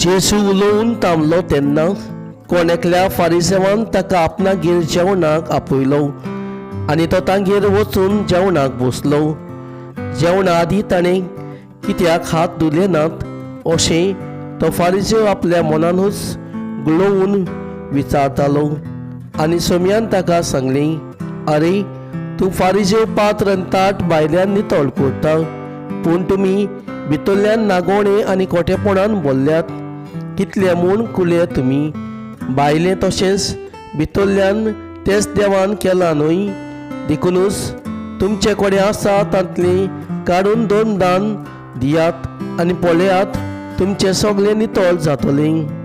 जेजू उलोवन थांबलो तेन्ना कोण एकल्या फारिसेवान ताका आपणागेर जेवणाक आपयलो आनी तो तांगेर वचून जेवणाक बसलो. जेवणा आदीं ताणें कित्याक हात धुले नात अशें तो फारिजेव आपल्या मनानूच गुलोवन विचारतालो. आनी सोम्यान ताका सांगलें, आरे, तूं फारिजेव पात्र आनी ताट भायल्यान नितळ करता, पूण तुमी भितरल्यान नागोणे आनी खोटेपणान भरल्यात. कितले म्हूण कुले तुमी! भायलें तशेंच भितरल्यान तेंच देवान केलां न्हय? देखुनूच तुमचे कडेन आसा तांतलें काडून दोन दान दियात आनी पळयात, तुमचें सगळें नितळ जातलें.